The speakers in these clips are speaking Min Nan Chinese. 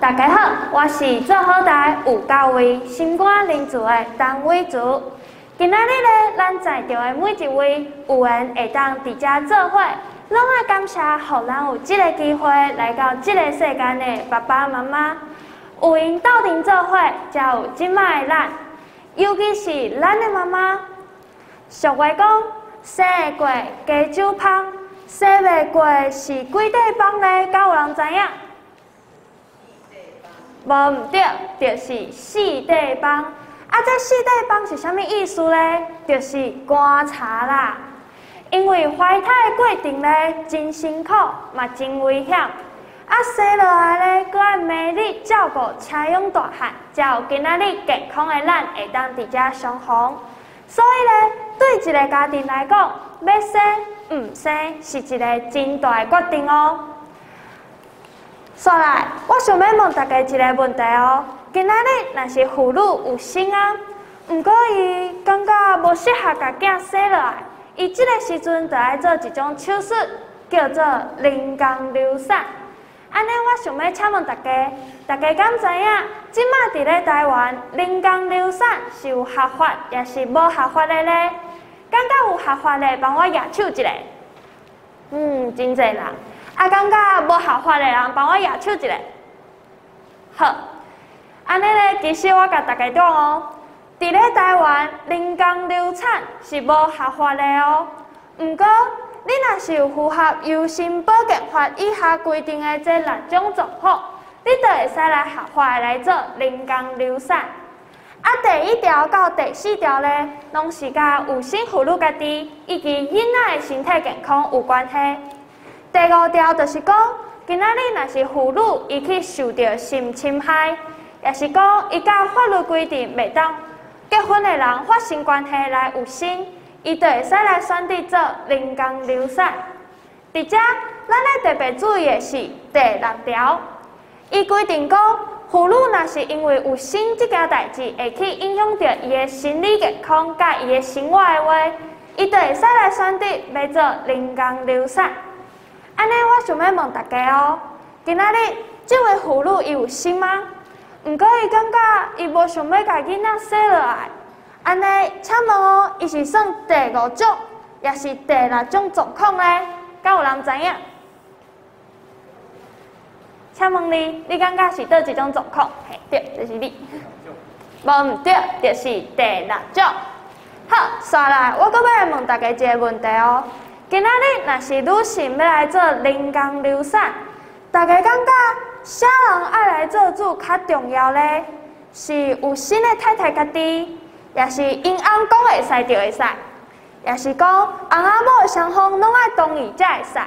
大家好，我是做好台有够位心肝仁慈的陳偉慈。今仔日咧，咱在場的每一位有緣會當佇遮做伙，攏愛感謝予咱有這个機會來到這个世間的爸爸媽媽，有𪜶鬥陣做伙，才有這擺的咱。尤其是咱的媽媽。俗話講，生會過加州芳，生袂過是幾塊枋咧？敢有人知影？無毋對，就是四塊枋。啊，這四塊枋是啥物意思咧？就是棺柴啦。因為懷胎的過程咧，真辛苦，嘛真危險。啊，生落來咧，閣愛每日照顧請養大漢，才有今仔日健康的咱會當佇遮相逢。所以咧，對一个家庭來講，欲生毋生是一个真大的決定哦。煞來，我想欲問大家一个問題哦。今仔日若是婦女有身啊，毋過伊感覺無適合共囝生落來，伊這个時陣就愛做一種手術，叫做人工流產。按呢，我想欲請問大家，大家敢知影？這擺佇咧台灣，人工流產是有合法，抑是無合法的咧？感覺有合法的，幫我舉手一下。真濟人。啊，感覺無合法的人，幫我舉手一下。好，按呢咧，其實我共大家講哦，佇咧台灣，人工流產是無合法的哦。毋過，你若是有符合《優生保健法》以下規定的這六種狀況，你就會使來合法來做人工流產。啊，第一條到第四條咧，攏是佮有身婦女家己以及囡仔的身體健康有關係。第五條就是講，今仔日若是婦女伊去受著性侵害，抑是講伊佮法律規定袂當結婚的人發生關係來有身，伊就會使來選擇做人工流產。佇遮，咱愛特別注意的是第六條，伊規定講，婦女若是因為有身這件代誌會去影響著伊的心理健康佮伊的生活的話，伊就會使來選擇欲做人工流產。按呢，我想欲問大家哦，今仔日這位婦女伊有身嗎？毋過伊感覺伊無想欲共囡仔生落來，按呢，請問哦，伊是算第五種，抑是第六種狀況咧？敢有人知影？請問你，你感覺是佗一種狀況？嘿，對，就是你。無毋對，就是第六種。好，煞來，我閣欲來問大家一个問題哦。今仔日若是女性欲來做人工流產，大家感覺啥人愛來做主較重要咧？是有身的太太家己，抑是𪜶翁講會使就會使，抑是講翁仔某雙方攏愛同意才會使？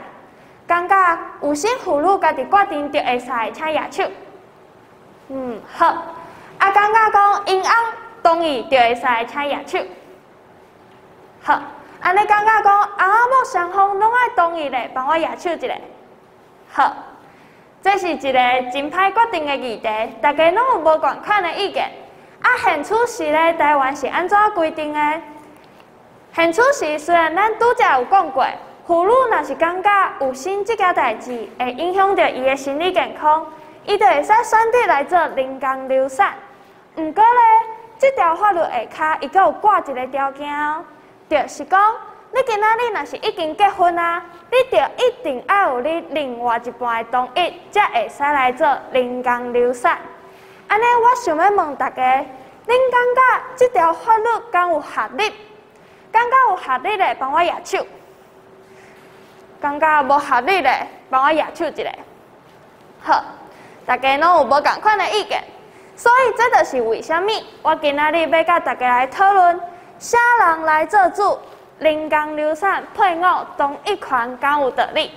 感覺有身婦女家己決定就會使，請舉手。好。啊，感覺講𪜶翁同意就會使，請舉手。好。按呢感覺講，翁仔某雙方攏愛同意咧，幫我舉手一下。好，這是一个真歹決定的議題，大家攏有無仝款的意見。啊，現此時咧，台灣是按怎規定的？現此時雖然咱拄才有講過，婦女若是感覺有身這件代誌會影響著伊的心理健康，伊就會使選擇來做人工流產。毋過咧，這條法律下跤，伊閣有掛一个條件哦。就是講，你今仔日若是已經結婚啊，你就一定愛有你另外一半的同意，才會使來做人工流產。按呢，我想欲問大家，恁感覺這條法律敢有合理？感覺有合理的，幫我舉手；感覺無合理的，幫我舉手一下。好，大家攏有無仝款的意見，所以這就是為啥物我今仔日欲佮大家來討論。啥人來做主？人工流產配偶同意權敢有道理？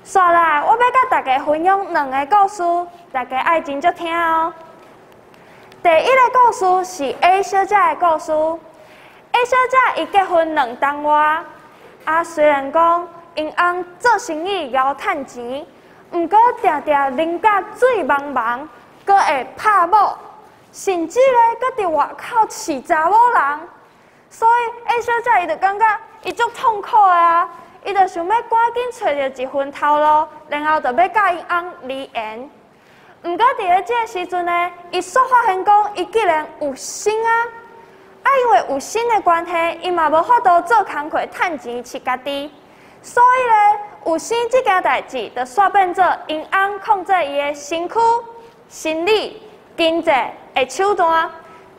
煞來，我欲佮大家分享兩个故事，大家愛斟酌聽哦。第一个故事是 A 小姐的故事。A 小姐伊結婚2冬外，啊，雖然講𪜶翁做生意𠢕趁錢，毋過定定啉甲醉茫茫，閣會拍某，甚至咧閣佇外口飼查某人。所以 A 小姐伊就感覺伊足痛苦的啊，伊就想欲趕緊揣著一份頭路，然後就欲佮𪜶翁離緣。毋過佇咧這个時陣呢，伊煞發現講，伊竟然有生啊！啊，因為有生的關係，伊嘛無法度做工課趁錢飼家己，所以咧，有生這件代誌，就煞變做𪜶翁控制伊的身軀、心理、經濟的手段，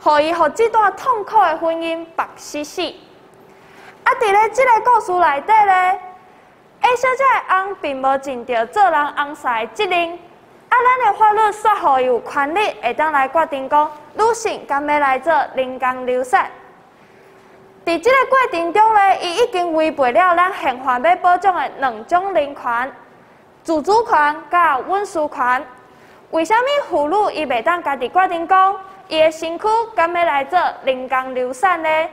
予伊予這段痛苦的婚姻縛死死。啊，佇咧這个故事內底咧，A 小姐的翁並無盡著做人翁婿的責任。啊，咱的法律煞予伊有權利會當來決定講，女性敢欲來做人工流產。佇這个過程中咧，伊已經違背了咱憲法欲保障的兩種人權：自主權佮隱私權。為啥物婦女伊袂當家己決定講，伊的身軀敢欲來做人工流產呢？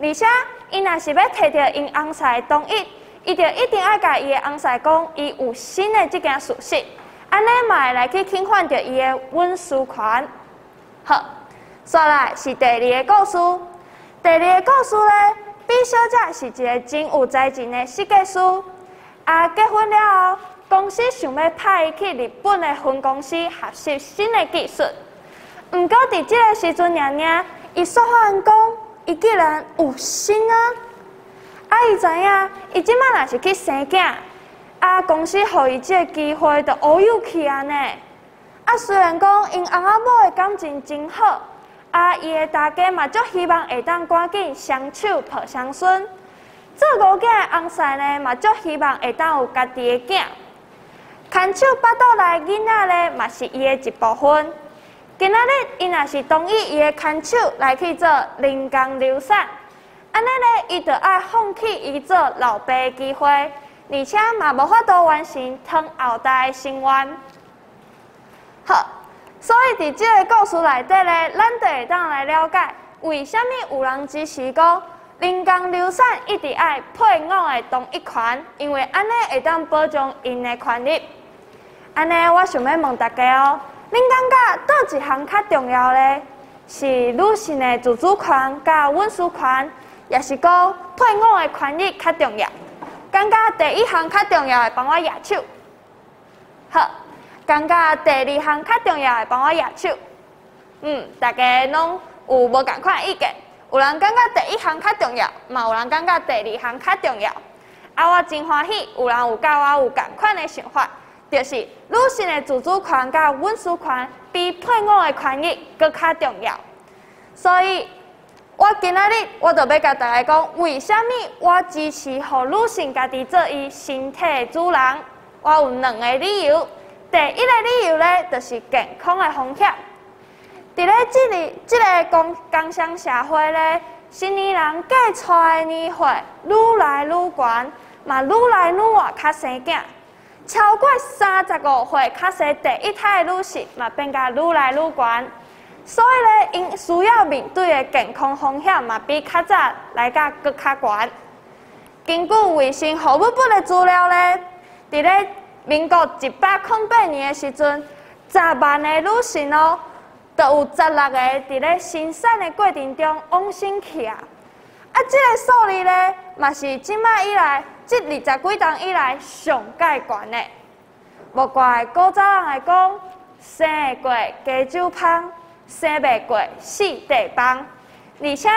而且，伊若是欲提著𪜶翁婿的同意，伊就一定愛共伊的翁婿講，伊有生的這件事實。按呢嘛會來去侵犯著伊的隱私權。好，煞來是第二个故事。第二个故事咧，B 小姐是一个真有才情的設計師。啊，結婚了後，公司想欲派伊去日本的分公司學習新的技術。毋過佇這个時陣爾爾，伊煞發現講，伊竟然有生啊！啊，伊知影，伊這擺若是去生囝。啊！公司予伊這个機會，就烏有去啊呢。啊，雖然講𪜶翁仔某的感情真好，啊，伊的大家嘛足希望會當趕緊雙手抱雙孫。做五囝的翁婿呢，嘛足希望會當有家己的囝。牽手腹肚內囡仔咧，嘛是伊的一部分。今仔日伊若是同意伊的牽手來去做人工流產，按呢咧，伊就愛放棄伊做老爸的機會。而且嘛無法度完成傳後代的心願。好，所以佇這个故事內底咧，咱就會當來了解，為啥物有人支持講人工流產一定愛配偶的同意權，因為按呢會當保障𪜶的權益。按呢，我想欲問大家哦，恁感覺佗一項較重要咧？是女性的自主權佮隱私權，抑是講配偶的權益較重要？感覺第一項較重要的，幫我舉手。好，感覺第二項較重要的，幫我舉手。大家攏有無仝款意見？有人感覺第一項較重要，嘛有人感覺第二項較重要。啊，我真歡喜，有人有佮我有仝款的想法，就是女性的自主權佮隱私權比配偶的權益閣較重要。所以，我今仔日我就欲共大家講，為啥物我支持予女性家己做伊身體的主人？我有兩个理由。第一个理由咧，就是健康的風險。佇咧這个工商社會咧，成年人過娶的年歲愈來愈懸，嘛愈來愈倚較生囝。超過35歲較生第一胎的女性，嘛變甲愈來愈懸。所以咧，𪜶需要面對的健康風險嘛，比較早來甲閣較懸。根據衛生服務部的資料咧，佇咧民國108年的時陣，10萬个女性哦，就有16个佇咧生產的過程中往生去啊！啊，這个數字咧，嘛是這擺以來，這二十幾冬以來上蓋懸的。無怪古早人會講，生會過加州芳，生袂過四塊枋。而且，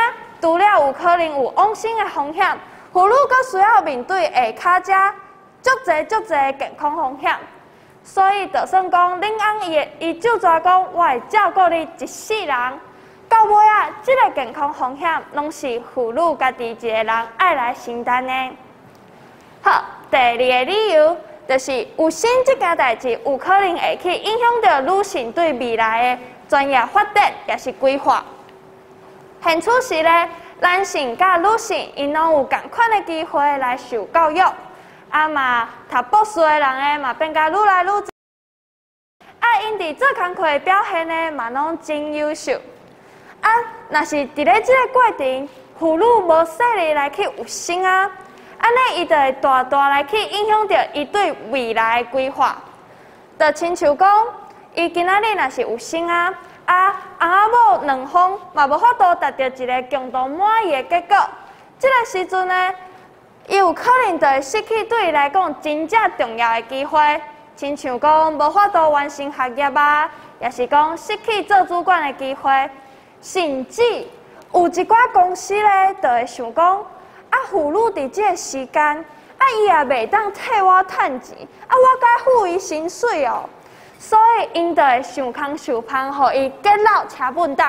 除了有可能有往生的風險，婦女閣需要面對下跤遮足濟足濟的健康風險。所以，就算講恁翁伊會伊咒詛講，我會照顧你一世人，到尾仔，這个健康風險攏是婦女家己一个人愛來承擔的。好，第二个理由就是有生這件代誌有可能會去影響著女性對未來的專業發展，抑是規劃。現此時咧，男性佮女性𪜶攏有仝款的機會來受教育，啊嘛讀博士的人咧嘛變甲愈來愈濟，啊，𪜶佇做工課的表現呢嘛攏真優秀。啊，若是佇咧這个過程，婦女無細膩來去有生啊，按呢伊就會大大來去影響著伊對未來的規劃。就親像講，伊今仔日若是有生啊，啊，翁仔某兩方嘛無法度達著一个共同滿意的結果，這个時陣呢，伊有可能就會失去對伊來講真正重要的機會，親像講無法度完成學業啊，抑是講失去做主管的機會，甚至有一寡公司咧，就會想講，啊，婦女佇這个時間，啊，伊也袂當替我趁錢，啊，我該付伊薪水哦，所以𪜶就會想空想芳，予伊結老車畚斗。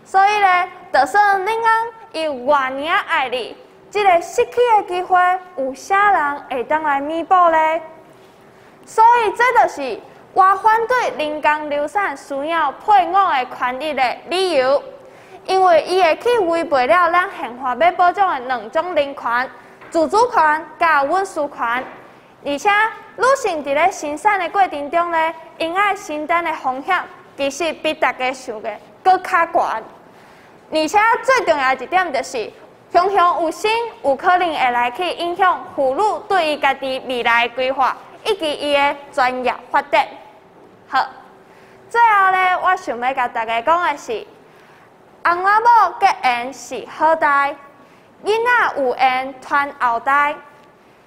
所以咧，就算恁翁伊有偌爾仔愛你，這个失去的機會，有啥人會當來彌補咧？所以這就是我反對人工流產需要配偶的權益的理由，因為伊會去違背了咱憲法欲保障的兩種人權：自主權佮隱私權。而且女性佇咧生產的過程中咧，𪜶愛承擔的風險，其實比大家想的閣較懸。而且最重要一點就是，雄雄有心，有可能會來去影響婦女對伊家己未來的規劃，以及伊的專業發展。好，最後咧，我想欲共大家講的是，翁仔某結緣是好代，囡仔有緣傳後代，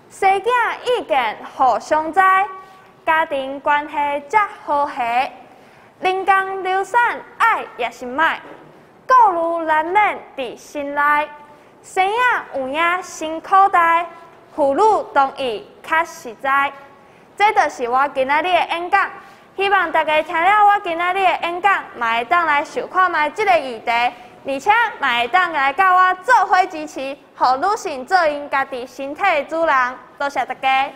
生囝意見互相知，家庭關係才和諧。人工流產愛抑是莫，顧慮難免佇心內。生仔有影辛苦代，婦女同意較實在。這就是我今仔日的演講，希望大家聽了我今仔日的演講，嘛會當來想看覓這个議題，而且嘛會當來佮我做伙支持，予女性做𪜶家己身體的主人。多謝大家。